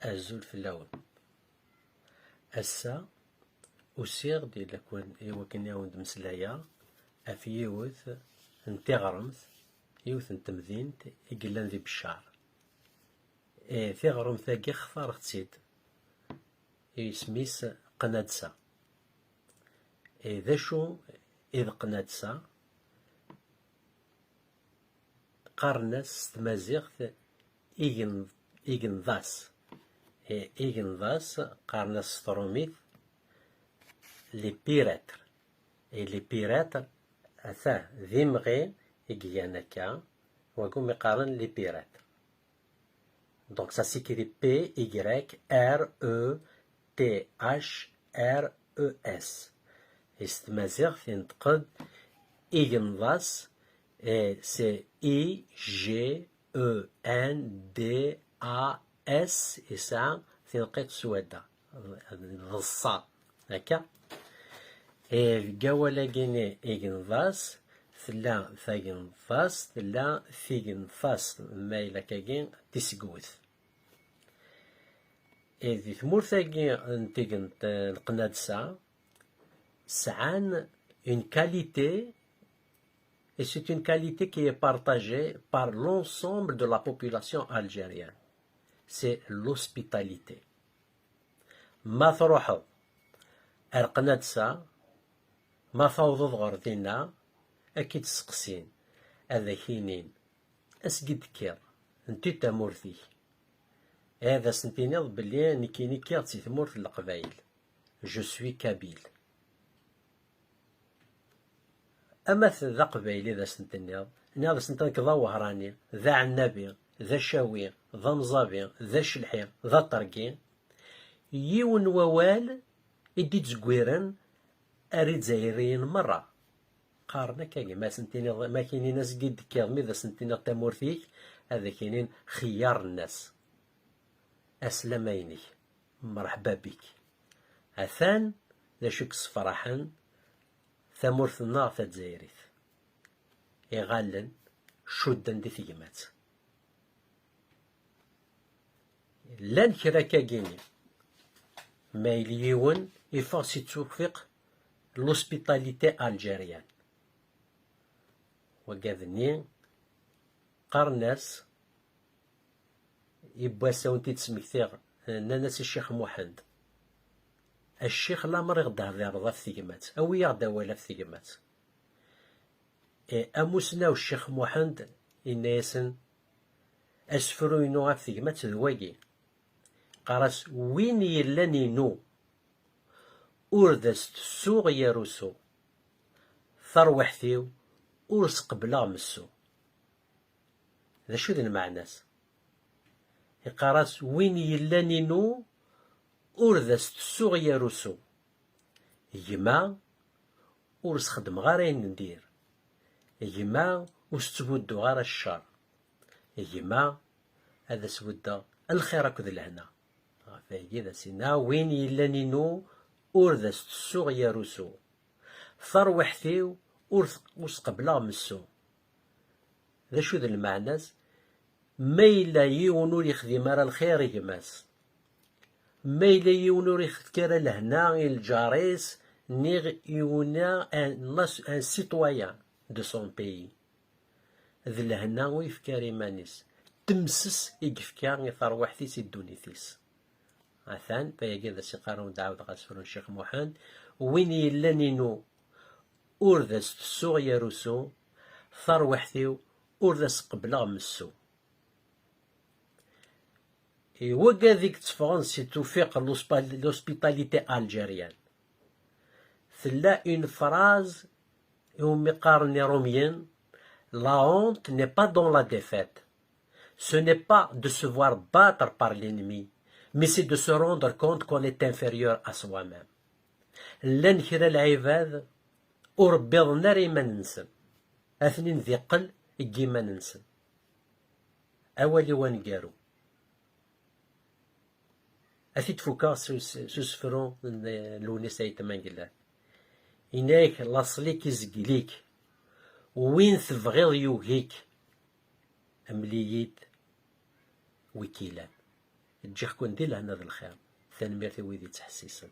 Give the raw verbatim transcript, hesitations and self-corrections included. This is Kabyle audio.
Azul fell-awen. Ass-a, usiɣ-d i lakken, i wakken i awen-d-mmeslayeɣ ɣef yiwet n tiɣremt, yiwet n temdint i yellan di Beccar. E, tiɣremt-agi xtareɣ-tt-id, isem-is Qnadsa. E, d acu i d Qnadsa? Qqaren-as s tmaziɣt igen-, igenḍas. E, igenḍas qqaren-as s trumit les pyrètres. E, les pyrètres, ata, d imɣi i igan akka, wagi umi qqaren les pyrètres. Donc ça s'écrit P Y R E T H R E S. E s tmaziɣt yenṭeq-d igenḍas, e, c'est I G E N D A S, yesɛa tinqiḍt s wadda, d ṣṣa, akka. E, deg awal-agi-nni igenḍas, tella tagenḍast, tella tigenḍast, ma yella akkagi tisegwet. E, di tmurt-agi n tigent, n Qnadsa, sɛan une qualité, et c'est une qualité qui est partagée par l'ensemble de la population algérienne. C'est l'hospitalité. Ma truḥeḍ ar Qnadsa, ma tawḍeḍ ɣer dinna, ad k-id-seqsin, ad ak-inin, asgi d-tekkiḍ, nti d tamurt-ik. Ad asen-tiniḍ belli nekkini kkiɣ-d si tmurt n Leqbayel. Je suis kabyle. Ama t-, d aqbayli ad asen-tenniḍ, nniɣ ad asen-tenniḍ nekk d awehṛani, d aɛennabi, d acawi, d amẓabi, d acelḥi, d aṭergi, yiwen n wawal i d-ittgwiren ar Izzayriyen merra. Qqaren akka, ma asen-tiniḍ, ma k-inin asgi d-tekkiḍ, mi d asen-tiniḍ tamurt-ik, ad ak-inin xeyyar nnas. Aslama-inek, mreḥba bik. Atan d acu i yessefraḥen tamurt-nneɣ tazzayrit. Iɣallen cudden di tegmat. Llan kra akkagini, ma yella yiwen iffeɣ si ttufiq l'hospitalité algérienne. Wagad-nni qqaren-as, yiwwas a wen-t-id-smektiɣ, nnan-as i Ccix Muḥend, a Ccix, lamer i ɣ-d-thedreḍ ɣef tegmat, awi-yaɣ-d awal ɣef tegmat. E, amusnaw Ccix Muḥend yenna-yasen, asefru-inu ɣef tegmat d wagi. Qqar-as, win yellan inu, ur d as-tessuɣ yar usu. Tarwiḥt-iw ur s-qebbleɣ messu. D acu d lmeɛna-s? Iqqar-as, win yellan inu, ur d as-tessuɣ yar usu. Gma, ur s-xeddmeɣ ara ayen n dir. Gma, ur s-ttbudduɣ ara ccer. Gma, ad as-buddeɣ lxir akked lehna. Ɣef wayagi d as-inna, win yellan inu, ur d as-tessuɣ yar usu. Tarwiḥt-iw ur t-, ur s-qebbleɣ messu. D acu d lmeɛna-s? Ma yella yiwen ur yexdim ara lxir i gma-s, ma yella yiwen ur ixetka ara lehna i lǧar-is, niɣ yiwen un, un citoyen de son pays, d lehna ur yefki ara iman-is, temses i yefka i terwiḥt-is, i ddunit-is. Atan, tayagi d as-iqqar, ur d-ɛawdeɣ asefru n Ccix Muḥend, win yellan inu, ur d as-tessuɣ yar usu, tarwiḥt-iw ur d as-qebbleɣ messu. I wagad i yetteffɣen si ttufiq l'hospa-, l'hospitalité algérienne, tella une phrase iwumi qqaren Iṛumyen, la honte n'est pas dans la défaite. Ce n'est pas de se voir battre par l'ennemi, mais c'est de se rendre compte qu'on est inférieur à soi-même. Llan kra lɛibad ur wwiḍen ara iman-nsen, atnin di qqel n yiman-nsen. Awal-iw aneggaru. Ad t-id-fukeɣ s us-, s usefru n Lewnis Ayt Mengellat. Yenna-yak, laṣel-ik izgel-ik, win tebɣiḍ yugi-k, mel-iyi-d wi k-ilan. Ǧǧiɣ-ken di lehna d lxir. Tanemmirt i wid yettḥessisen.